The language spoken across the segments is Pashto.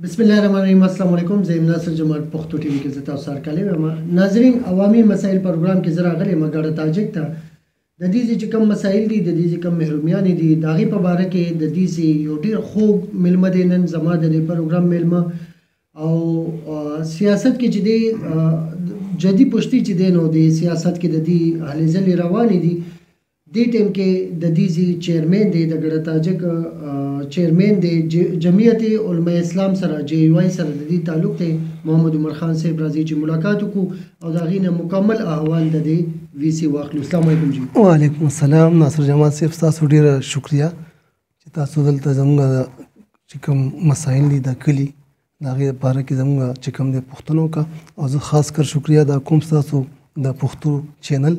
بسم الله الرحمن الرحیم. السلام علیکم. زه یم ناصر جمال، پښتو ټي وي کې زه تاسو سره کلی یم. ناظرین، عوامي مسایل پروګرام کې زه راغلی یم ګړه تاجک ته. د دې ځای چې کوم مسایل دي، د دې ځای کوم محرومیانې دي، د هغې په باره کې د دې ځای یو ډېر خوږ مېلمه دی. نن زما د دې پروګرام مېلمه او سیاست کې چې دی، جدي پښتي چې دی، نو د سیاست کې د دې هلې ځلې روانې دي. دې ټیم کې د دې ځای چیرمن دی، د ګړه تاجک چیرمن دی، جمعیت علماء اسلام سره، جی یو آی سره د دې تعلق دی. محمد عمر خان صاحب راځي چې ملاقات وکړو او د هغې نه مکمل احوال د دې وي سي واخلو. السلام علیکم جی. وعلیکم السلام ناصر جمال صاحب، ستاسو ډېره شکریه چې تاسو دلته زموږ چې کوم مسایل دي د کلي، د هغې لپاره کې زموږ چې کوم دی پوښتنه وکړه، او زه خاص کر شکریه ادا کوم ستاسو د پښتو چینل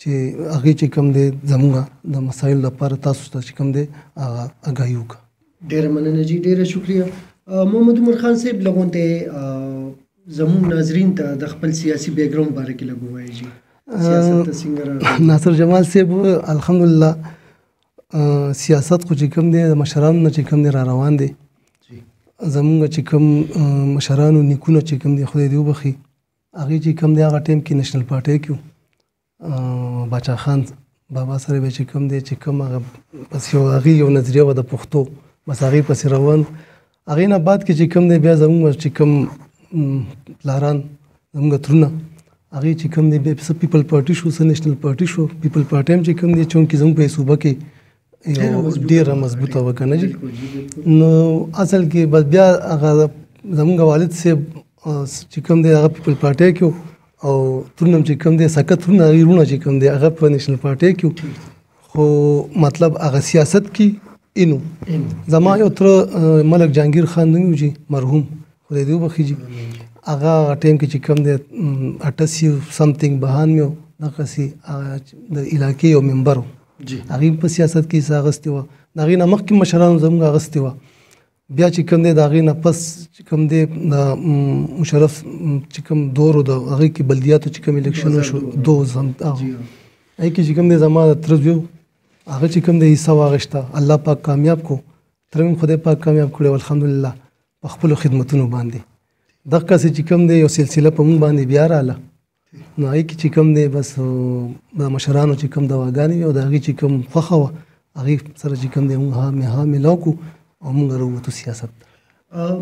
چې هغې چې کوم دی زموږ د مسایلو لپاره تاسو ته چې کوم دی هغه اګاهي وکړه. ډېره مننه جی، ډېره شکریه. محمد عمر خان صاحب، لغونته زموږ ناظرین ته د خپل سیاسي بیکګراوند باره کې لږ ووایئ جی، سیاست ته څنګه راغلی؟ ناصر جمال صاحب، الحمدلله سیاست خو چې کوم دی د مشرانو نه چې کوم دی را روان دی. زموږ چې کوم مشرانو نیکونه چې کوم دی، خدای دې وبخښي، هغې چې کوم دی هغه ټایم کې نېشنل پارټۍ کې، باچا خان بابا سره به چې کوم دی چې کوم هغه بس یو هغې یو نظریه وه د پښتو، بس هغې پسې روان. هغې نه بعد کې چې کوم دی بیا زموږ چې کوم پلاران، زموږ ترونه، هغې چې کوم دی بیا څه پیپل پارټي شو، څه نېشنل پارټي شو. پیپل پارټي هم چې کوم دی چونکې زموږ په صوبه کې یو ډېره مضبوطه وه که نه جي. نو اصل کې بس بیا هغه زموږ والد صاحب چې کوم دی هغه پیپل پارټۍ کې، او ترونه هم چې کوم دی، سکه ترونه، هغې وروڼه چې کوم دی هغه په نېشنل پارټۍ کې، خو مطلب هغه سیاست کې اینو. زما یو تره ملک جهانګیر خان نوم جي، مرحوم، خدای دې وبخښي جي، هغه هغه ټایم کې چې کوم دی 88 سمثینګ بهان مې دغسې د علاقې یو ممبر و، هغې په سیاست کې حصه اخیستې وه. د هغې نه مخکې مشرانو زموږ اخیستې وه. بیا چې کوم دی د هغې نه پس چې کوم دی د مشرف چې کوم دور و، د هغې کې بلدیاتو چې کوم الیکشن وشو هغې کې چې کوم دی زما د تره زوی هغه چې کوم دی حصه واخیسته. الله پاک کامیاب کو، تره مې خدای پاک کامیاب کړی الحمدلله په خپلو خدمتونو باندې. دغسې چې کوم دی یو سلسله په موږ باندې بیا راله. نو هغې کې چې کوم دی بس د مشرانو چې کوم دواګانې وې او د هغې چې کوم خوښه وه، هغې سره چې کوم دی موږ ها ملاو کړو او موږ راووتو سیاست ته.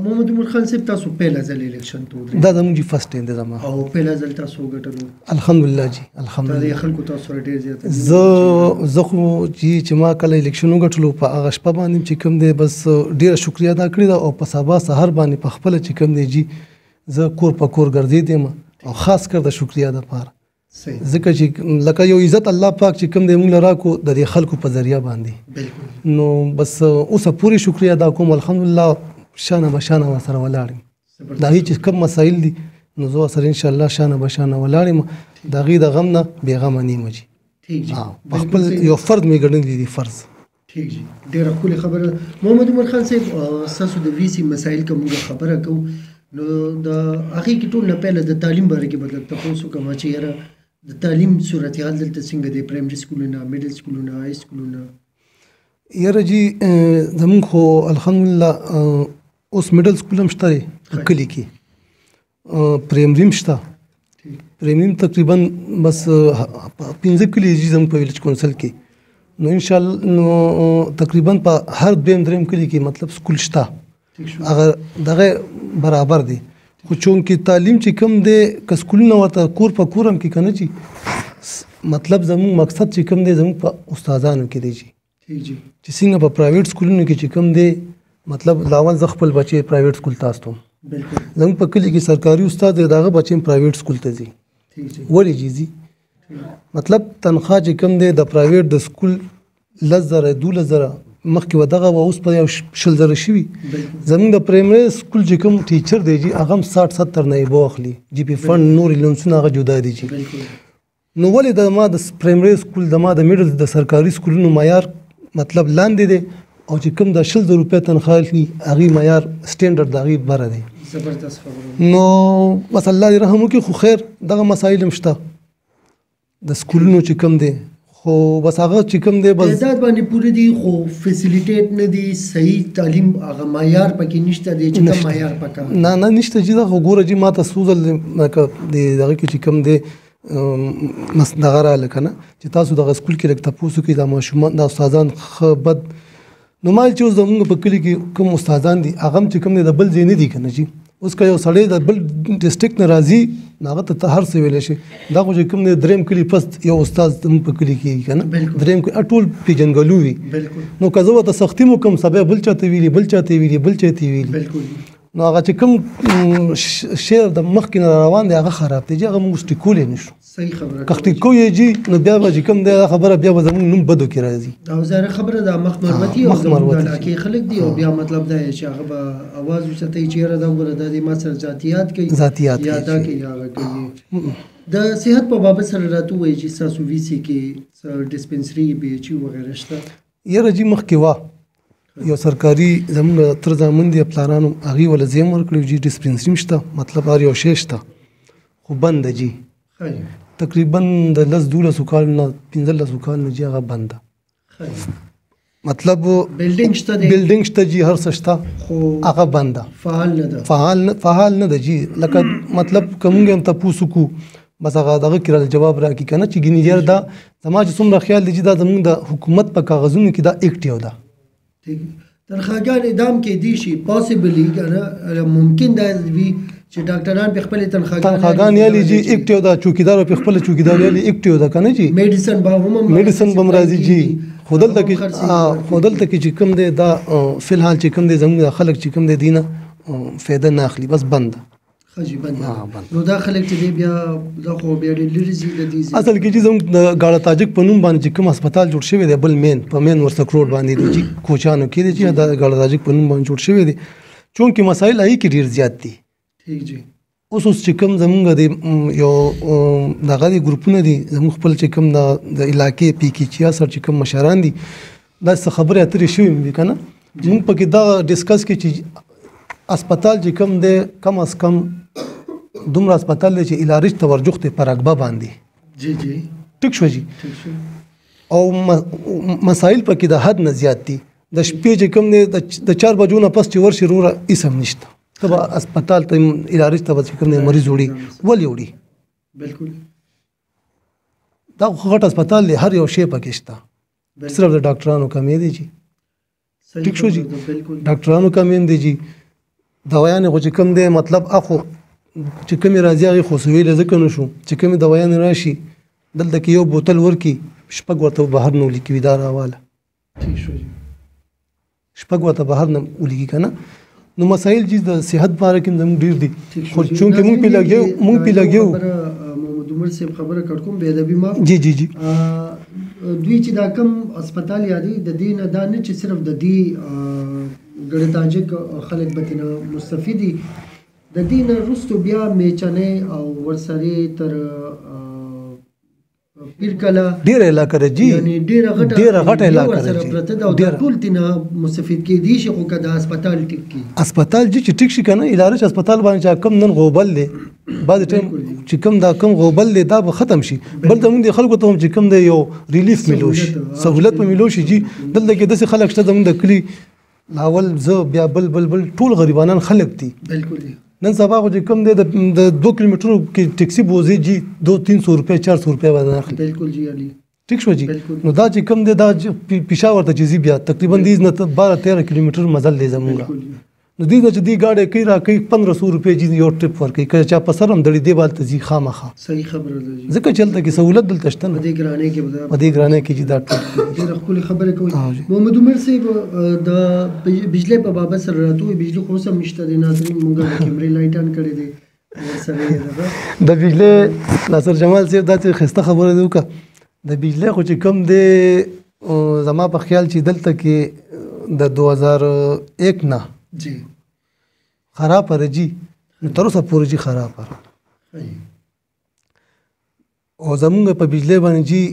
محمد عمر خان صاحب، تاسو پهلا ځل الیکشن ته ودرېدئ؟ دا زموږ جی فرست ټایم دی زما. او پهلا ځل تاسو وګټلو؟ الحمدلله جی، الحمدلله. خلکو تاسو سره ډېر زیات. زه خو جی چې ما کله الیکشن وګټلو په هغه شپه باندې چې کوم دی بس ډېره شکریه ادا کړې ده، او په سبا سهار باندې په خپله چې کوم دی جی زه کور په کور ګرځېدم، او خاص کر د شکریه دپاره، ځکه چې لکه یو عزت الله پاک چې کوم دی موږ له راکړو د دې خلکو په ذریعه باندې. نو بس اوسه پورې شکریه ادا کوم الحمدلله، شانه به شانه ورسره ولاړ یم. د هغې چې کوم مسایل دي نو زه ورسره انشاءالله شانه به شانه ولاړ یم، د هغې د غم نه بېغمه نه یم جي. په خپل یو فرد مې ګڼلی دي فرض. ټیک جی، ډېره ښکلې خبره. محمد عمر خان صاحب، ستاسو د وي سي مسایل که موږ خبره کوو نو د هغې کې ټول نه پیله د تعلیم باره کې به لږ تپوس وکړم چې یاره د تعلیم صورتحال دلته څنګه دی، پرایمري سکولونه، میډل سکولونه، های سکولونه؟ یاره جی زموږ خو الحمدلله اوس میډل سکول هم شته دی په کلي کې، پرایمري هم شته. پرایمري هم تقریبا بس 5 کلي دي زموږ په ویلج کونسل کې، نو انشاءالله نو تقریبا په هر دویم دریم کلي کې مطلب سکول شته، هغه دغه برابر دی. خو چونکې تعلیم چې کوم دی که سکولونه ورته کور په کور هم کې که نه چې مطلب زموږ مقصد چې کوم دی زموږ په استادانو کې دی چې څنګه په پرایویټ سکولونو کې چې کوم دی مطلب لاول زه خپل بچی پرایویټ سکول ته استوم. زموږ په کلي کې سرکاري استاد دی، د هغه بچی هم پرایویټ سکول ته ځي. ولې جي ځي؟ مطلب تنخوا چې کوم دی د پرایویټ د سکول 10,000 12,000 مخکې وه دغه وه، اوس په یو 20,000 شوي. زموږ د پرایمري سکول چې کوم ټیچر دی جي هغه هم 60-70 نه ابو اخلي جي، پی فنډ نور لونسونه هغه جدا دي جي. نو ولې د ما د پرایمري سکول، د ما د میډل د سرکاري سکولونو معیار مطلب لاندې دی، او چې کوم د 20,000 روپۍ تنخوا اخلي هغې معیار سټنډرډ د هغې بره دی. زبردست خبره. نو بس الله دې رحم وکړي. خو خیر دغه مسایل هم شته د سکولونو چې کوم دی، خو بس هغه چې کوم دی بس تعداد باندې پوره دي، خو فیسیلیټیټ نه دي، صحیح تعلیم هغه معیار پکې نشته دی چې کوم معیار پکار نه نه نشته چې. دا خو ګوره چې ما ته څو ځل لکه د دغه کې چې کوم دی دغه راغله که نه چې تاسو دغه سکول کې لږ تپوس وکړئ، دا ماشومان دا استادان ښه بد. نو ما چې اوس زموږ په کلي کې کوم استادان دي هغه هم چې کوم دی د بل ځای نه دي که نه چې اوس که یو سړی د بل ډسټرکټ نه راځي نو هغه ته هر څه ویلی شي. دا خو چې کوم دی دریم کلي پس یو استاد زموږ په کلي کې که نه، دریم کلي ټول پېژندګلو وي. نو که زه ورته سختي مو کوم سبا بل چاته ویلي، بل چاته ویلي، بل چاته ویلي. نو هغه چې کوم شعر د مخکې نه روان دی هغه خراب دی چې هغه موږ ټیکولی نه شو. صحیح خبره. که ټیکو یې جي نو بیا به چې کوم دی دا خبره بیا به زموږ نوم بدو کې راځي. او ظاهره خبره ده، مخ مروتي او زموږ د علاقې خلک دي، او بیا مطلب دا دی چې هغه به اواز اوچتوي چې یاره دا وګوره دا دې ما سره ذاتیات کوي، ذاتیات یا دا کوي یا هغه کوي. د صحت په بابت سره راته ووایي چې ستاسو وي سي کې ډسپنسري بي ایچ یو وغیره شته؟ یاره جي مخکې وه یو سرکاري زموږ تر زامن دي پلارانو هغې وله ځای هم ورکړی جي ډسپنسري هم شته، مطلب هر یو شی شته، خو بنده جي تقریبا د 10 12 کالو نه 15 کالو نه جي هغه بنده. مطلب بلډینګ شته دی، بلډینګ شته جي، هر څه شته، خو هغه بنده فعال نه ده، فعال نه ده جي. لکه مطلب که موږ هم تپوس وکړو بس هغه دغه کې راته جواب راکړي که نه چې ګینې یاره دا زما چې څومره خیال دی چې دا زموږ د حکومت په کاغذونو کې دا اکټیو ده. تنخواګانې دام کې دی شي پاسیبلی که نه ممکن دا وي چې ډاکټران په خپلې تنخواګانې یالي جي اکټیو ده، چوکیدار په خپله چوکیدار یالي اکټیو ده که نه جي، میډیسن به هم میډیسن به هم راځي جي. خو دلته کې چې کوم دی دا فی الحال چې کوم دی زموږ خلک چې کوم دی دی نه فایده نه اخلي، بس بند ده. ښه جي بند ده. نو دا خلک چې دی بیا دا خو بیا ډېر لرې ځي د دې ځای. اصل کې چې زموږ د ګاړه تاجک په نوم باندې چې کوم هسپتال جوړ شوی دی بل مین په مین ورسک روډ باندې دی چې کوچانو کې دی چې دا ګاړه تاجک په نوم باندې جوړ شوی دی، چونکې مسایل هغې کې ډېر زیات دي. ټیک جي. اوس اوس چې کوم زموږ د یو دغه دي ګروپونه دي زموږ خپل چې کوم د علاقې پی کې چیا سره چې کوم مشران دي دا څه خبرې اترې شوې وي که نه، موږ پکې دا ډسکس کړي چې هسپتال چې کوم دی کم از کم دومره هسپتال دی چې علاج ته ورجوخت دی په رقبه باندې. جی جی. ټیک شو جي. او مسایل پکې د حد نه زیات دي. د شپې چې کوم دی د 4 بجو نه پس چې ورشي وروره هېڅ هم نشته، ته به هسپتال ته علاج ته به چې کوم دی مریض وړي، ولې وړي؟ بالکل. دا خو غټ هسپتال دی، هر یو شی پکې شته، صرف د ډاکټرانو کمی دی جي. ټیک شو جي، ډاکټرانو کمی هم دی جي، دوایانې خو چې کوم دی مطلب اخو چې کومې راځي هغې خو سویلې ځکه نه شو چې کومې دوایانې راشي دلته کې یو بوتل ورکړي شپږ ورته بهر نه ولیکي وي دا راواله، شپږ ورته بهر نه ولیکي که نه. نو مسایل چې د صحت باره کې زموږ ډېر دي، خو چونکې موږ پرې لګیو موږ پرې لګیو. محمد عمر صاحب خبره کټ کوم، بې ادبي معاف. جی جی جی. دوی چې دا کوم هسپتال یادوي د دې نه دا نه چې صرف د دې ګړې تاجک خلک به ترې مستفید دي، د دې نه وروسته بیا میچنۍ او ورسرې تر پیر کلا ډېره علاقه ده جي، یعنې ډېره غټه ډېره غټه علاقه ده ورسره جي، پرته ده او دا ټول ترې نه مستفید کېدی شي. خو که د هسپتال ټیک کړي، هسپتال جي چې ټیک شي که نه، اداره چې هسپتال باندې چې کوم نن غوبل دی بعضې ټایم چې کوم دا کوم غوبل دی دا به ختم شي. بل ته موږ د خلکو ته هم چې کوم دی یو ریلیف میلو شي، سهولت به میلو شي جي. دلته کې داسې خلک شته زموږ د کلي لاول زه بیا بل بل بل ټول غریبانان خلک دي. بالکل. نن سبا خو چې کوم دی د 2 کیلومترو کې ټیکسي بوځي جي 200-300 روپۍ 400 روپۍ باندې اخلي. بالکل جی علي. ټیک شو جي. نو دا چې کوم دی دا پېښور ته چې ځي بیا تقریبا دې نه 12-13 کیلومتر مزل دی زموږ. نو دې نه چې دې ګاډی کوي را کوي 1500 روپۍ جي یو ټریپ ورکوي، که چا په سر هم دړي دی به هلته ځي خامخا. صحیح خبره ده جي، ځکه چې هلته کې سهولت دلته شته نه. په دې ګرانۍ کې به په دې ګرانۍ کې جي دا ټول ډېره ښکلې خبره کوي. محمد عمر صاحب د بجلۍ په بابت سره راته ووایي، بجلي خو اوس هم نشته دی ناظرین، موږ د کیمرې لایټ آن کړی دی ورسره یې دغه د بجلۍ. ناصر جمال صاحب داسې ښایسته خبره دې وکړه. د بجلۍ خو چې کوم دی زما په خیال چې دلته کې د 2001 نه جی خرابه ده جي، نو تر اوسه پورې جي خرابه ده. او زمونږ په بجلۍ باندې جي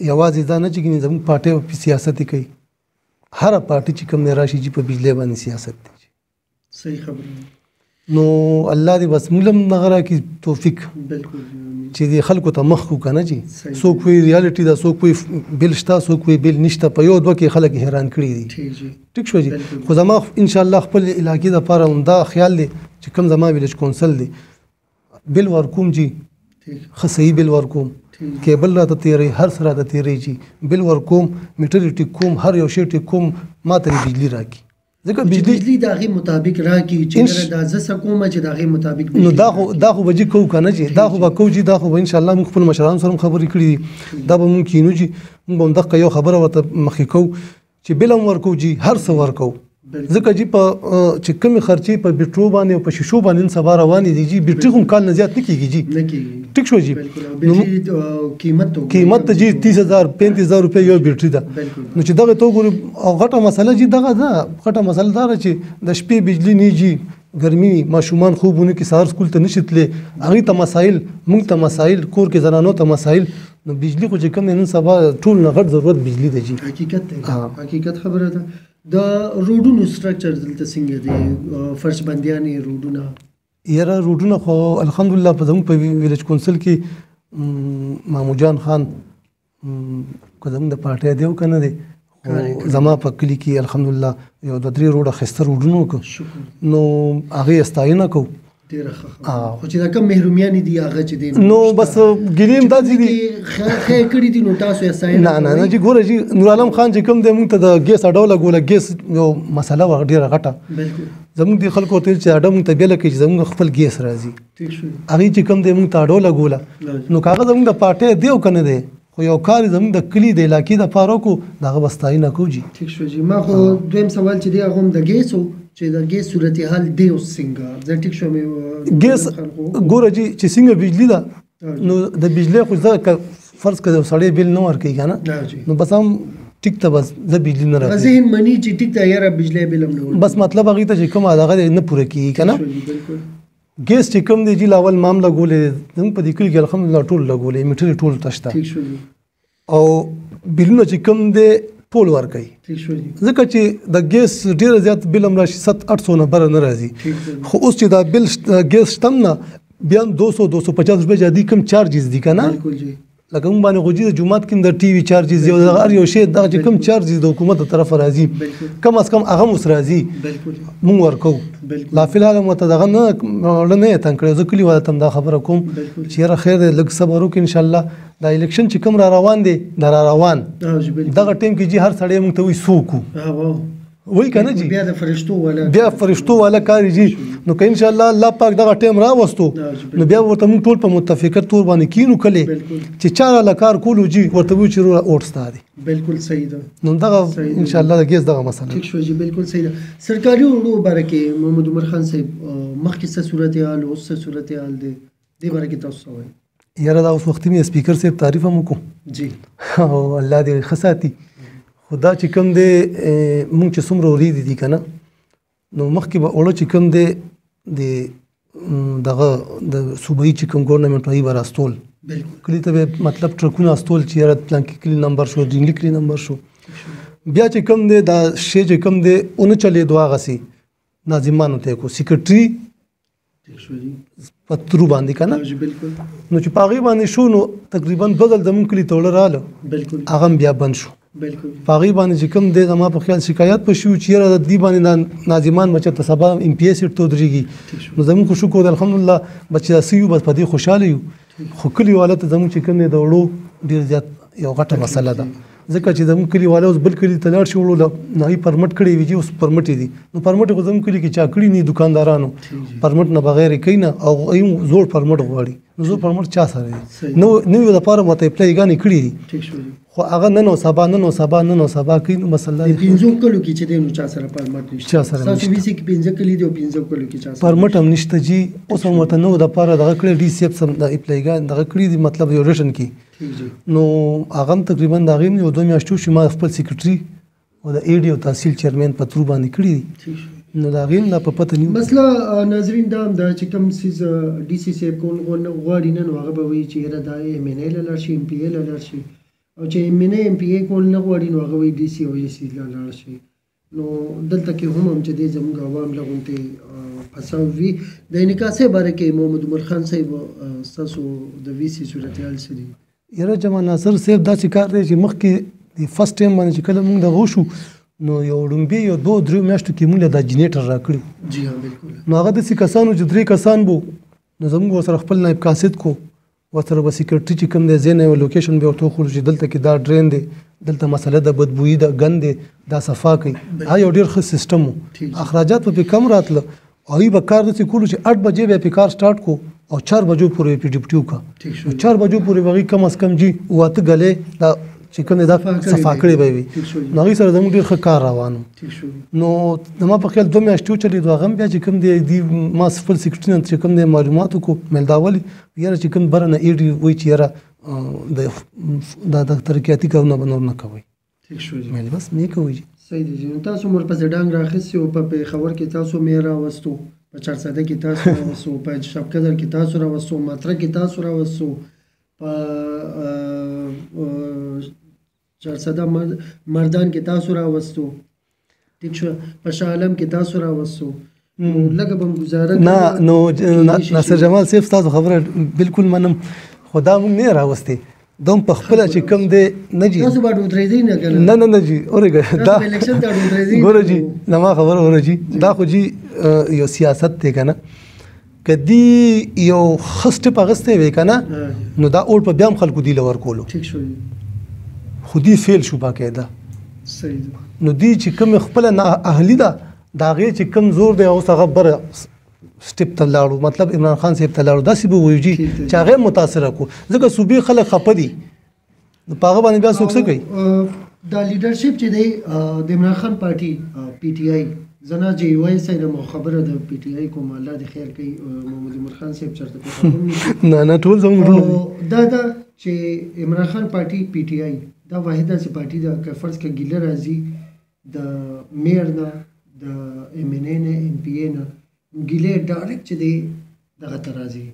یوازې دا نه چې ګینې زمونږ پارټۍ په سیاست یې کوي، هره پارټي چې کوم دی راشي جي په بجلۍ باندې سیاست دی. صحیح خبره. نو الله دې بس موږ هم دغه راکړي توفیق، بالکل، چې دې خلکو ته مخ کړو که نه جي. څوک وایي ریالټي ده، څوک وایي بل شته، څوک وایي بل نشته، په یو دوه کې خلک حیران کړي دي. ټیک شو جي. خو زما انشاءالله خپل علاقې دپاره همدا خیال دی چې کوم زما ویلج کونسل دی بل ورکوم جي، ښه صحیح بل ورکوم، کیبل راته تېروي، هر څه راته تېروي جي، بل ورکوم، میټر یې ټیک کوم، هر یو شی ټیک کوم، ما ته دې بجلي راکړي. ځکه بجلي د هغې مطابق راکړي چې یاره دا زه څه کوم چې د هغې مطابق نو دا خو به جي کوو که نه جي، دا خو به کوو جي، دا خو به انشاءالله موږ خپل مشرانو سره هم خبرې کړي دي، دا به موږ کینو جي، موږ به هم دقه یو خبره ورته مخکې کوو چې بل هم ورکوو جي، هر څه ورکوو. ځکه جي په چې کومې خرچې په بیټرو باندې او په شیشو باندې نن سبا روانې دي جي، بیټري خو هم کال نه زیات نه کېږي جي. نه کېږي. ټیک شو جي. قیمت قیمت ته جي 30,000 35,000 روپۍ یو بیټري ده. نو چې دغه ته وګورو، او غټه مسله جي دغه ده، غټه مسله دا ده چې د شپې بجلي نه جي، ګرمي، ماشومان خوب ونه کړي، سهار سکول ته نشي تللی، هغې ته مسایل، موږ ته مسایل، کور کې زنانو ته مسایل. نو بجلي خو چې کوم دی نن سبا ټول نه غټ ضرورت بجلي ده جي. حقیقت دی، حقیقت خبره ده. د روډونو سټرکچر دلته څنګه دی؟ فرش بندیانې روډونه؟ یاره روډونه خو الحمدلله په زموږ په ویلج کونسل کې مامو جان خان که زموږ د پارټۍ دی او که نه دی، خو زما په کلي کې الحمدلله یو دوه درې روډه ښایسته روډونه وکړو، نو هغې یې ستاینه کوو. ډېره ښه خبره. خو چې دا کوم محرومیانې دي هغه چې دی نو بس ګیلې هم داسې دي ښه کړي دي، نو تاسو یې ستاینه نه نه نه جي. ګوره جي، نور عالم خان چې کوم دی موږ ته د ګیس اډه ولګوله، ګیس یو مسله وه ډېره غټه. زموږ دې خلکو ورته ویل چې اډه موږ ته بېله کړئ چې زموږ خپل ګیس راځي. هغې چې کوم دی موږ ته اډه ولګوله، نو که هغه زموږ د پارټۍ دی او که نه دی، خو یو کار یې زموږ د کلي د علاقې دپاره وکړو، د هغه به ستاینه کوو جي. ټیک شو جي. ما خو دویم سوال چې دی هغه هم د ګیس و، چې د ګیس صورتحال دی اوس څنګه؟ زه ټیک شوم ګیس ګوره جي چې څنګه بجلي ده، نو د بجلۍ خو زه که فرض که یو سړی بل نه ورکوي که نه، نو بس هم ټیک ته بس زه بجلي نه راکوي. ذهن مني چې ټیک ته یاره بجلی بل هم نه ورکوي، بس مطلب هغې ته چې کومه دغه دی نه پوره کېږي که نه. ګیس چې کوم دی جي لاول ما هم لګولی دی، زموږ په دې کلي کې الحمدلله ټول لګولی، میټرې ټول ته شته، او بلونه چې کوم دی ټول ورکوي. ځکه چې د ګیس ډېر زیات بل هم راشي، 700-800 نه بره نه راځي. خو اوس چې دا بل ګیس شته هم نه، بیا هم 200 250 روپۍ چې دي کوم چارجز دي که نه، لکه موږ باندې خو جي د جومات کې هم د ټي وي چارجز دی، او دغه هر یو شی دغه چې کوم چارجز د حکومت د طرفه راځي، کم از کم هغه هم اوس راځي، موږ ورکوو. لا فی الحال هم ورته دغه نه زړه نه یې تنګ کړی. زه کلیوالو ته هم دا خبره کوم چې یاره خیر دی، لږ صبر وکړو انشاءالله. دا الیکشن چې کوم را روان دی، دا را روان دغه ټایم کې جي هر سړی موږ ته وایي څوک وایي که نه جي، بیا د فرشتو والا، بیا فرشتو والا کار جي. نو که انشاءالله الله پاک دغه ټایم راوستو، نو بیا ورته موږ ټول په متفقه تور باندې کینو کلی چې چا راله کار کولو جي، ورته وایو چې وروره اوټ ستا دی. بالکل صحیح ده. نو دغه انشاءالله د ګیس دغه مسله. ټیک شو جي، بالکل صحیح ده. سرکاري وړو باره کې محمد عمر خان صاحب مخکې څه صورتحال، اوس څه صورتحال دی، دې باره کې تاسو څه وایئ؟ یاره دا اوس وختي مې سپیکر صاحب تعریف هم وکړو جي، او الله دې ښه ساتي. خو دا چې کوم دی موږ چې څومره اورېدي دي که نه، نو مخکې به اوړه چې کوم دی د دغه د صوبایي چې کوم ګورنمنټ وایي به راستول کلي ته به مطلب ټرکونه استول چې یاره پلانکي کلي نمبر شو، ډینګلي کلي نمبر شو. بیا چې کوم دی دا شی چې کوم دی ونه چلېدو، هغسې ناظمانو ته یې کړو، سیکرټري په ترو باندې که نه، نو چې په هغې باندې شو، نو تقریبا دوه ځل زموږ کلي ته اوړه راغله، هغه هم بیا بند شو. په هغې باندې چې کوم دی زما په خیال شکایت په شو چې یاره د دې باندې ناظمان به چېرته سبا ایم پي ای سیټ ته ودرېږي. نو زموږ خو شکر دی الحمدلله بچې داسې یو، بس په دې خوشحاله یو. خو کلیواله ته زموږ چې کوم دی د اوړو ډېر زیات یو غټه مسله ده، ځکه چې زموږ کلیواله اوس بل کلي ته لاړ شي اوړو له هغوی پرمټ کړی وي چې اوس پرمټې دي، نو پرمټې خو زموږ کلي کې چا کړي نه دي، دکاندارانو پرمټ نه بغیر یې کوي نه، او هغوی هم زوړ پرمټ غواړي، نو زوړ پرمټ چا سره دی؟ نویو دپاره ورته اپلایګانې کړي دي، خو هغه نن او سبا، نن او سبا، نن او سبا کوي. نو مسله د پنځو کلو کې چې دی نو چا سره پرمټ نشته، چا سره تاسو ویسي کې 5 کلي دي او 5 کلو کې چا سره پرمټ هم نشته جي. اوس هم ورته نو دپاره دغه کړی، ډي سي اف سم د اپلایګان دغه کړي دي، مطلب یو ریټن کې. نو هغه هم تقریبا د هغې هم یو دوه میاشتې وشي، ما خپل سیکرټري او د ای ډي او تحصیل چیئرمین په ترو باندې کړي دي، نو د هغې هم لا په پته نیو. مسله ناظرین دا هم ده چې کوم څیز ډي سي صاحب کول غواړي نه، نو هغه به وایي چې یاره دا ایم این ای له لاړ شي، ایم پي ای له لاړ شي، او چې ایم این ای ایم پي ای کول نه غواړي نو هغه وایي ډي سي او ای سي له لاړ شي. نو دلته کې هم چې دی زموږ عوام له غونتې پساو وي. د انعکاسۍ باره کې محمد عمر خان صاحب ستاسو د وي سي صورتحال څه دي؟ یاره جمال ناصر صاحب داسې کار دی چې مخکې د فرست ټایم باندې چې کله موږ دغه وشو نو یو ړومبی یو دوه دریو میاشتو کې موږ له دا جنریټر راکړي. جی ها بالکل. نو هغه داسې کسانو چې درې کسان وو، نو زموږ ورسره خپل نایب قاصد کو، ورسره به سیکرټري چې کوم دی ځای نه یو لوکیشن به ورته وښودو چې دلته کې دا ډرین دی، دلته مسله ده، بدبویي ده، ګند دی، دا صفا کوي. هغه یو ډېر ښه سیستم و. اخراجات به پرې کم راتله. هغوی به کار داسې کولو چې 8 بجې به یې پرې کار سټارټ کو او 4 بجو پورې یې پرې ډیپټي وکړه. 4 بجو پورې به هغوی کم از کم جي 8 ګلې دا چې کوم دی دا صفا کړې به وي. نو هغوی سره زموږ ډېر ښه کار روان و. نو زما په خیال 2 میاشتې وچلېدو. هغه هم بیا چې کوم دی دی ما خپل سیکرټري نه چې کوم دی معلومات وکړو، مېل دا ولې یاره چې کوم بره نه ایډي وایي چې یاره دا د ترقیاتي کارونه به نور نه کوئ. مېل بس مې کوئ جي. صحیح دی جي. نو تاسو مور پسې ډانګ راخیستی و، په پېښور کې تاسو مې راوستو، په چارسده کې تاسو راوستو، په شبکدر کې تاسو راوستو، متره کې تاسو راوستو، په چارسده مردان کې تاسو راوستو، ټیک شو، په شاه عالم کې تاسو راوستو. نو لږه به هم ګزاره نه. نو ناصر جمال صاحب ستاسو خبره بالکل منم، خو دا موږ نه راوستې، دا هم په خپله چې کوم دی نه جي. تاسو به اډورټایزي نه کنه؟ نه نه نه جي، اورېږه دا الیکشن ته اډورټایزي ګوره جي، زما خبره اوره جي. دا خو جي یو سیاست دی که نه، که دی یو ښه سټپ اخیستی وی که نه نو دا اوټ به بیا هم خلکو دی له ورکولو. ټیک شو. خو دی فیل شو باقاعده. صحیح ده. نو دی چې کوم خپله نااهلي ده د هغې چې کوم زور دی اوس هغه بره سټپ ته لاړو، مطلب عمران خان صاحب ته لاړو. داسې به ووایو جي چې هغه یې متاثره کړو، ځکه صوبې خلک خفه دي، نو په هغه باندې بیا څوک څه کوي؟ دا لیډرشپ چې دی د عمران خان پارټي پي ټي آی، زه نه چې یو ایس آی نه خبره د پي ټي آی کوم، الله دې خیر کوي محمد عمر خان صاحب چېرته پېښه هم نه شي. نه نه ټول زموږ وروڼه دي. دا ده چې عمران خان پارټي پي ټي آی دا واحد داسې پارټي ده که فرض که ګیله راځي د میر نه، د ایم این ای نه، ایم پي ای نه، ګیله ډایرکټ چې دی دغه ته راځي،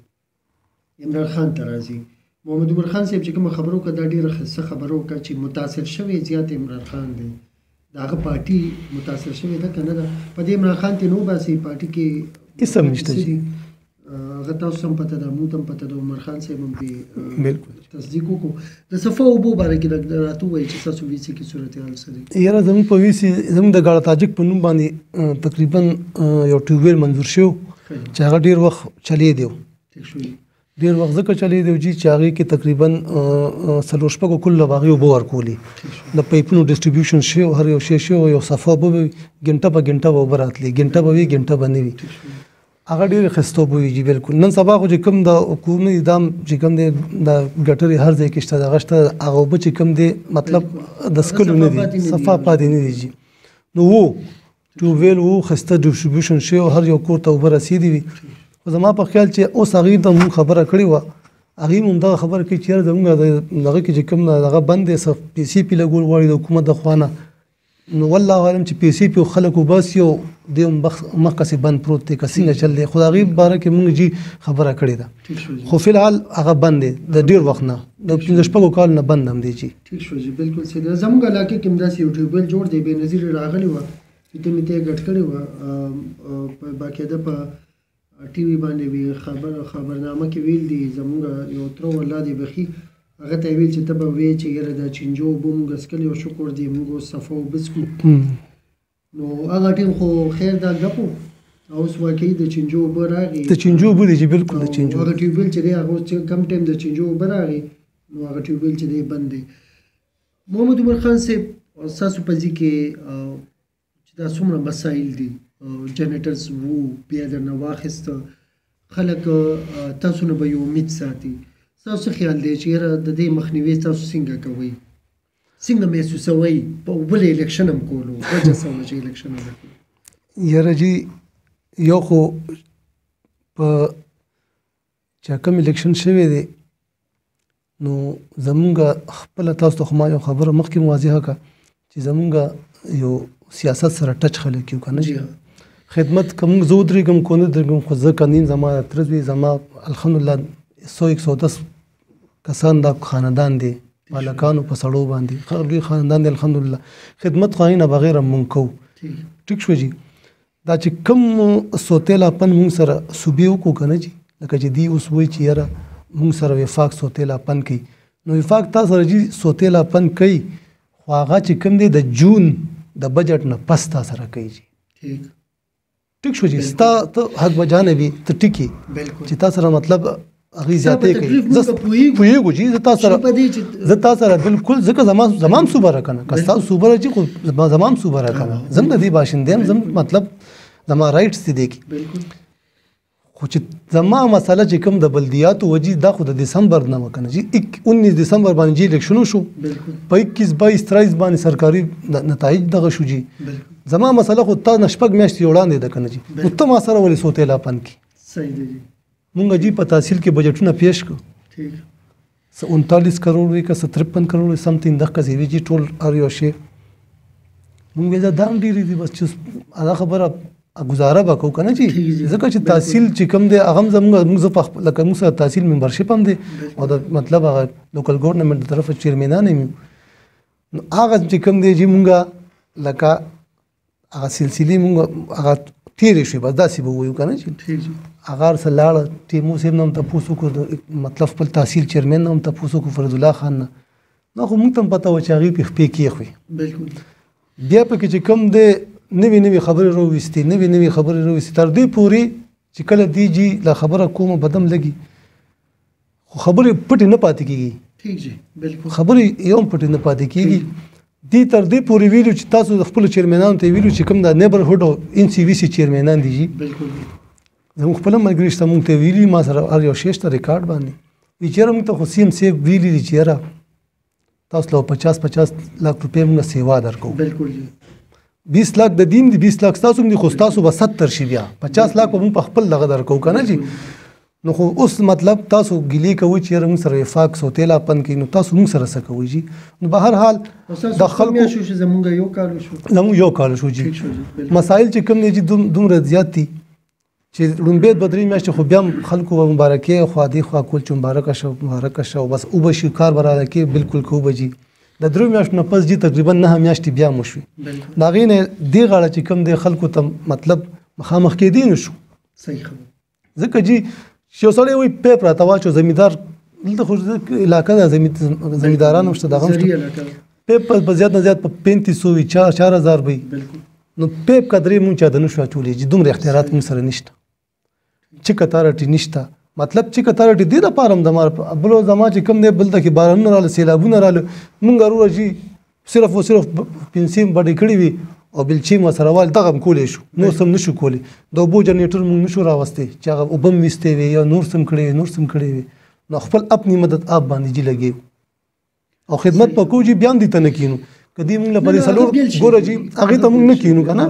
عمران خان ته راځي. محمد عمر خان صاحب چې کومه خبره وکړه دا ډېره ښه خبره وکړه چې متاثر شوی زیات عمران خان دی، د هغه پارټي متاثر شوې ده که نه ده. په دې عمران خان ته نه وباسي پارټي کې هېڅ هم نشته جي. هغه تاسو هم پته ده، موږ ته هم پته ده، عمر خان صاحب هم پرې تصدیق وکړو. د صفا اوبو باره کې لږ راته ووایئ چې ستاسو وي سي کې صورتحال څه دی؟ یاره زموږ په وي سي، زموږ د ګاړه تاجک په نوم باندې تقریبا یو ټیوب ویل منظور شوی چې هغه ډېر وخت چلېدی. ډېر وخت ځکه چلېدی جي چې هغې کې تقریبا 4-6 کلو له به هغې اوبه ورکولې، د پایپونو ډسټریبیوشن شوی، هر یو شی شوی، یو صفا اوبه به وي، ګنټه په ګنټه به اوبه راتلې، ګنټه به وي ګنټه به نه وي. هغه ډېرې ښایسته اوبه وي جي. بالکل نن سبا خو چې کوم د کورونه دي دا هم چې کوم دی د ګټرې هر ځای کې شته، دغه شته، هغه اوبه چې کوم دی مطلب د څښلو نه دي، صفا پاتې نه دي جي. نو وو ټیوب ویل وو، ښایسته ډسټریبیوشن شوی، هر یو کور ته اوبه رسېدې وي. خو زما په خیال چې اوس هغې ته مونږ خبره کړې وه، هغې هم دغه خبره کوي چې یاره زمونږ دغه کې چې کوم دغه بند دی، څه پیسې پرې لګول غواړي د حکومت د خوا نه، نو والله عالم چې پیسې پرې خلک وباسي او دی هم مخکسې بند پروت دی که څنګه چل دی. خو د هغې باره کې مونږ جي خبره کړې ده، خو فی الحال هغه بند دی د ډېر وخت نه، د 5-6 کالو نه بند هم دی جي. ټیک شو جي، بالکل صحیح ده. زمونږ علاقې کې هم داسې یو ټیوب ویل جوړ دی، بې نظیر راغلې وه چې ته مې ته یې ګډ کړې وه، باقاعده په ټي وي باندې وي خبرنامه کې ویل دي، زمونږ یو تره والله دې بخي، هغه ته یې ویل چې ته به وې چې یاره دا چینجو اوبه مونږ څښلې او شکر دی مونږ اوس صفا اوبه څښو. نو هغه ټیم خو خیر دا ګپ و، اوس واقعي د چینجو اوبه راغې. د چینجو اوبه دي چې بالکل د چینجو. هغه ټیوب ویل چې دی هغه اوس چې کم ټایم د چینجو اوبه راغې نو هغه ټیوب ویل چې دی بند دی. محمد عمر خان صاحب ستاسو په ځای کې چې دا څومره مسایل دي، جنریټرز وو بیا درنه واخیسته، خلک تاسو نه به یو امید ساتي، ستاسو څه خیال دی چې یاره د دې مخنیوی تاسو څنګه کوئ، څنګه محسوسوئ؟ په ولې الیکشن هم کولو، وجه څه وه چې الیکشن هم وکړو؟ یاره جي یو خو په چې کوم الیکشن شوی دی نو زمونږ خپله تاسو ته خو ما یو خبره مخکې هم واضحه کړه چې زمونږ یو سیاست سره ټچ خلک یو که نه خدمت که موږ زه ودرېږم که ونه درېږم خو زه که نیم زما تره زوی زما الحمدلله 100-110 کسان دا خاندان دی، پالکانو په سړو باندې لوی خاندان دی الحمدلله. خدمت خو هغې نه بغیر هم موږ کوو. ټیک شو جی. دا چې کوم سوتیلا پن مونږ سره صوبې وکړو که نه جي، لکه چې دی اوس وایي چې یاره مونږ سره وفاق سوتیلا پن کوي، نو وفاق تا سره جي سوتیلا پن کوي، خو هغه چې کوم دی د جون د بجټ نه پس تا سره کوي جي. ټیک شو جي. ستا ته حق بجانه وي، ته ټیک یې چې تا سره مطلب هغې زیاتې کوي. زه پوهېږو جي، زه تا سره بالکل، ځکه زما هم صوبه را که نه، که ستاسو صوبه را جي خو زما هم صوبه را که نه، زه هم د دې باشنده یم، زه مطلب زما رایټس دي دې کې. خو چې زما مسله چې کوم د بلدیاتو وجي، دا خو د دسمبر نه وه که نه جي، 19 دسمبر باندې جي الیکشن وشو، په 21 22 23 باندې سرکاري نتایج دغه شو جي. زما مسله خو تا نه شپږ میاشتې وړاندې ده که نه جي، نو ته ما سره ولې سوتیلا پن کړې؟ صحیح دی جي. مونږ جی په تحصیل کې بجټونه پیش کړو، څه 39 کروڑ وي که څه 53 کروڑ وي، سمثینګ دغسې وي جي، ټول هر یو شی مونږ ویل دا هم ډېرې دي، بس چې هغه خبره ګزاره به کوو که نه جي، ځکه چې تحصیل چې کوم دی هغه هم زمونږ، موږ زه په لکه موږ سره تحصیل ممبرشپ هم دی او د مطلب هغه لوکل ګورنمنټ د طرفه چیئرمینان هم یو، نو هغه چې کوم دی جي مونږ لکه هغه سلسلې مونږ هغه تېرې شوې، بس داسې به ووایو که نه چې هغه هر څه لاړه. تیمور صاحب نه هم تپوس وکړو، مطلب خپل تحصیل چیئرمین نه هم تپوس وکړو، فرید الله خان نه، نو خو موږ ته هم پته وه چې هغې پې خپې کېښوې. بیا پکې چې کوم دی نوې نوې خبرې راوویستې، نوې نوې خبرې راوویستې، تر دې پورې چې کله دی جي لا خبره کومه بدم لګي، خو خبرې پټې نه پاتې کېږي. خبرې یو هم پټې نه پاتې کېږي. دی تر دې پورې ویلو چې تاسو د خپلو چیئرمینانو ته ویلو چې کوم د نیبرهوډ او ان سي وي سي چیئرمینان دي جي، زموږ خپل ملګري شته، موږ ته ویلي، ما سره هر یو شی شته ریکارډ باندې، وایي چې یاره موږ ته خو سي ایم صاحب ویلي دي چې یاره تاسو له 50-50 لاک روپۍ موږ سیوا درکوو. 20 لاک د دین دي، 20 لاک ستاسو هم دي، خو ستاسو به 70 شي، بیا 50 لاک به موږ په خپل دغه درکوو که نه جي. نو خو اوس مطلب تاسو ګیلې کوئ چې یاره موږ سره وفاق سوتیلا پن کوي، نو تاسو موږ سره څه کوئ جي؟ نو به هر حال د خلکو زموږ یو کال وشو، زموږ یو کال وشو جي. مسایل چې کوم دی جي دومره زیات دي چې لومبې دوه درې میاشتې خو بیا هم خلکو به مبارکې خوا دې خوا کول چې مبارکه شه مبارکه شه، بس وبه شي کار به راله کې بالکل که وبه جي. د درو میاشتو نه پس جي تقریبا 9 میاشتې بیا هم وشوې، د هغې نه دې غاړه چې کوم دی خلکو ته مطلب مخامخ کېدی نه شو. ځکه جي چې یو سړی وایي پیپ راته واچو، زمیندار دلته خو علاقه ده، زمینداران هم شته، دغه هم شته، پیپ په زیات نه زیات په 3500 وي، 4000 وي، نو پیپ قدرې مونږ چا د نه شو اچولی چې دومره اختیارات مونږ سره نشته، چک اتارټي نشته. مطلب چک اتارټي دې دپاره هم زما بل زما چې کوم دی بل ته کې بارانونه راغله، سیلابونه راغله، مونږ وروره جي صرف او صرف پنسې هم بډې کړې وي او بلچې مو سره وال، دغه هم کولی شو، نور څه هم نه شو کولی. د اوبو جنریټر مونږ نه شو راوستی چې هغه اوبه هم ویستې وي یا نور څه هم کړې وي، نور څه هم کړې وي، نو خپل اپنی مدد آپ باندې جي لګېږو او خدمت په کوو جي، بیا هم دې ته نه کینو. که دې مونږ له په دې څلور ګوره جي هغې ته مونږ نه کینو که نه،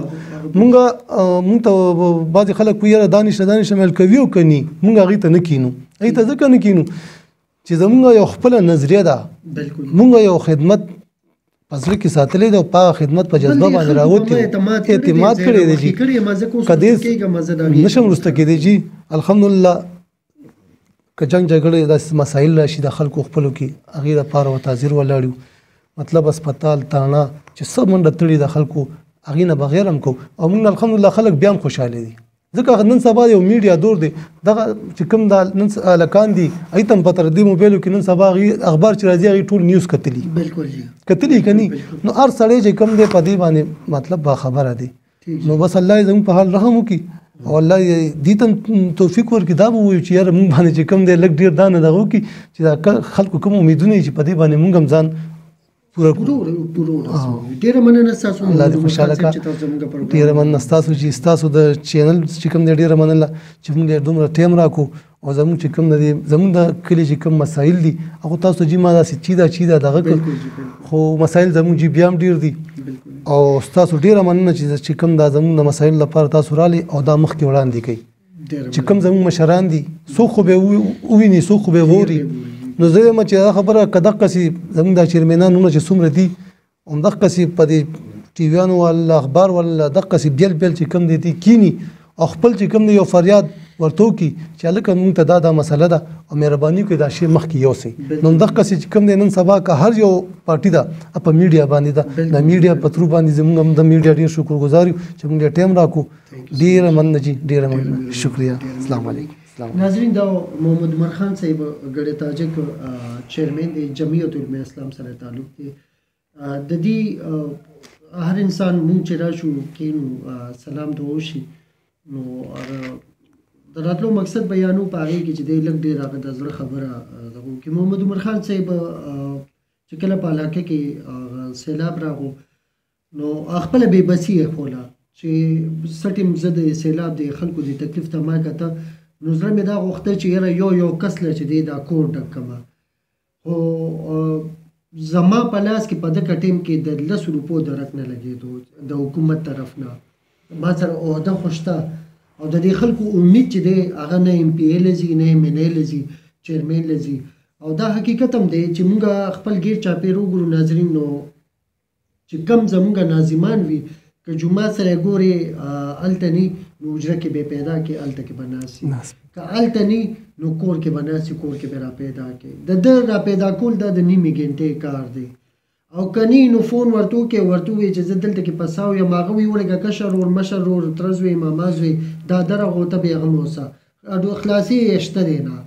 مونږ ته بعضې خلک وایي یاره دا نشته دا نشته، مې کوي او که نی، مونږ هغې ته نه کینو. هغې ته ځکه نه کینو چې زمونږ یو خپله نظریه ده، مونږ یو خدمت په زړه کې ساتلی دی او په هغه خدمت په جذبه باندې راوتي اعتماد کړی دی جي، که دې نه شم وروسته کېدی جي. الحمدلله که جنګ جګړې داسې مسایل راشي د خلکو خپلو کې، هغې دپاره ورته حاضر ولاړ یو. مطلب هسپتال تاڼه چې څه منډه تړي د خلکو هغې نه بغیر هم کوو، او موږ الحمدلله خلک بیا هم خوشحاله دي. ځکه نن سبا یو میډیا دور دی، دغه چې کوم دا نن هلکان دي هغې ته هم پته ده، دې موبایلو کې نن سبا هغې اخبار چې راځي هغې ټول نیوز کتلي، کتلي که نی، نو هر سړی چې کوم دی په دې باندې مطلب باخبره دی. نو بس الله یې زموږ په حال رحم وکړي او الله یې دې ته توفیق ورکړي، دا به ووایو چې یاره موږ باندې چې کوم دی لږ ډېر دا نه دغه وکړي چې دا خلکو کوم امیدونه چې په دې باندې موږ هم ځان پوره کړو. ډېره مننه ستاسو، الله دې خوشحاله کړه. ډېره مننه ستاسو چې ستاسو د چینل چې کوم دی ډېره مننه چې موږ یې دومره ټایم راکړو او زموږ چې کوم دی زموږ د کلي چې کوم مسایل دي هغه تاسو جي ما داسې چي دا چي دا دغه کړ، خو مسایل زموږ جي بیا هم ډېر دي او ستاسو ډېره مننه چې کوم دا زموږ د مسایلو لپاره تاسو رالئ او دا مخکې وړاندې کوئ چې کوم زموږ مشران دي څوک خو به وویني څوک خو به ووري. نو زه وایم چې دا خبره که دقسې زموږ دا چیرمنانونه چې څومره دي همدقسې په دې ټي ویانو والا اخبار والا دقسې بېل بېل چې کوم دی دي کیني او خپل چې کوم دی یو فریاد ورته وکړي چې هلکه موږ ته دا دا مسله ده او مهرباني وکړئ دا شی مخکې یوسئ. نو همدغسې چې کوم دی نن سبا که هر یو پارټي ده په میډیا باندې ده، د میډیا په ترو باندې زموږ هم د میډیا ډېر شکرګزار یو چې موږ ډېر ټایم راکړو. ډېره مننه جي، ډېره مننه، شکریه. السلام علیکم. ناظرین، دا محمد عمر خان صاحب ګړی تاجک چیرمن دی، جمعیت علماء اسلام سره تعلق دی. د دې هر انسان مونږ چې راشو کینو سلام دعا وشي، نو هغه د راتلو مقصد بیانو په هغې کې چې دی لږ ډېر هغه د زړه خبره دغه وکړي. محمد عمر خان صاحب چې کله په علاقه کې سیلاب راغو نو خپله بې بسي یې ښوله چې څه ټیم زه د سیلاب د خلکو د تکلیف ته ما کته، نو زړه مې دا غوښته چې یاره یو یو کس له چې دی دا کور ډک کړم، خو زما په لاس کې په دغه ټیم کې د 10 روپو درک نه لګېدو د حکومت طرف نه. ما سره عهده خو شته او د دې خلکو امید چې دی هغه نه ایم پي ای له ځي، نه ایم این ای له ځي، چیرمین له ځي. او دا حقیقت هم دی چې موږ خپل ګیر چاپېر وګورو ناظرین، نو چې کم زموږ ناظمان وي که جومات سره ګورې هلته نی نو حجره کې به پیدا کې، هلته کې به ناست وي، که هلته نی نو کور کې به ناست وي، کور کې به را پیدا کې. د ده را پیدا کول دا د نیمې ګنټې کار دی. او که نی نو فون ورته وکړې، ورته ووایې چې زه دلته کې پساو یم، هغه وایي ولګه کشر ورور، مشر ورور، تره زوی، ماما زوی، دا درغو ته بې غمه اوسه، اډو خلاصې یې شته دی نه.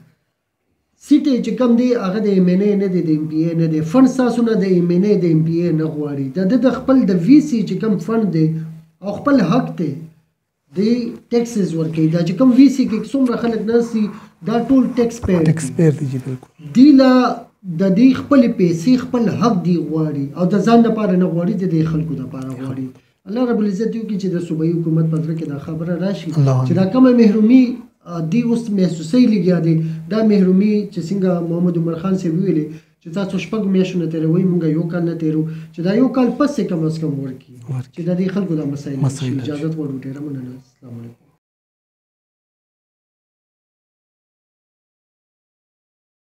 سیټ یې چې کوم دی هغه د ایم این ای نه دی، د ایم پي ای نه دی. فنډ ستاسو نه د ایم این ای د ایم پي ای نه غواړي، د ده د خپل د وي سي چې کوم فنډ دی او خپل حق دی، دی ټیکسز ورکوي. دا چې کوم وي سي کې څومره خلک ناست دي دا ټول ټیکس پیر ټیکس پیر دي جی، بالکل. دی له د دې خپلې پیسې خپل حق دی غواړي او د ځان دپاره نه غواړي، د دې خلکو دپاره غواړي. الله رب العزت دې وکړي چې د صوبایي حکومت په زړه کې دا خبره راشي چې دا کومه محرومي دی اوس محسوسوي لګیا دی، دا محرومي چې څنګه محمد عمر خان صاحب وویلې چې تاسو 6 میاشتو نه تېروئ، موږ یو کال نه تېرو، چې دا یو کال پس یې کم از کم ورکړي چې د دې خلکو دا مسایل حل شي. اجازت غواړو، ډېره مننه. السلام علیکم.